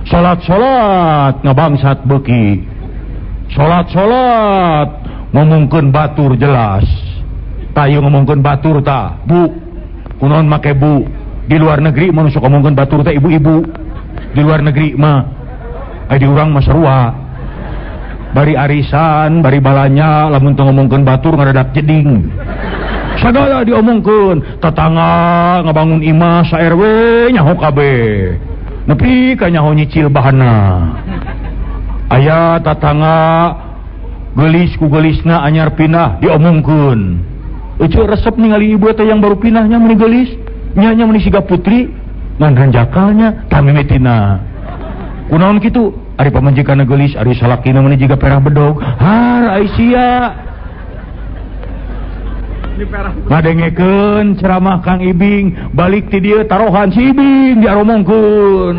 Salat-salat ngabangsat beuki. Salat-salat ngomongkeun batur jelas. Tayu ngomongkeun batur ta, Bu. Kunaon make bu? Di luar negeri mah nu sok ngomongkeun batur teh ibu-ibu. Di luar negeri mah ai di urang mah sarua. Bari arisan, bari balanya lamun teu ngomongkeun batur ngadadak jeding. Sagala diomongkeun, tetangga ngabangun imah sa RW nyaho kabeh. Nepi ka nyaho nyicil bahanna. Aya tatangga geulis ku geulisna anyar pindah diomongkeun. Euceu resep ningali ibu teh yang baru pindahnya meuni geulis, nya nya meuni siga putri, ngan hanjakalnya tamimitina. Kunaon kitu? Ari pamajikanna geulis, ari salakina meuni jiga perah bedog. Har ai sia. Ngadengekeun ceramah Kang Ibing, balik ti dieu tarohan si Ibing diaromongkeun.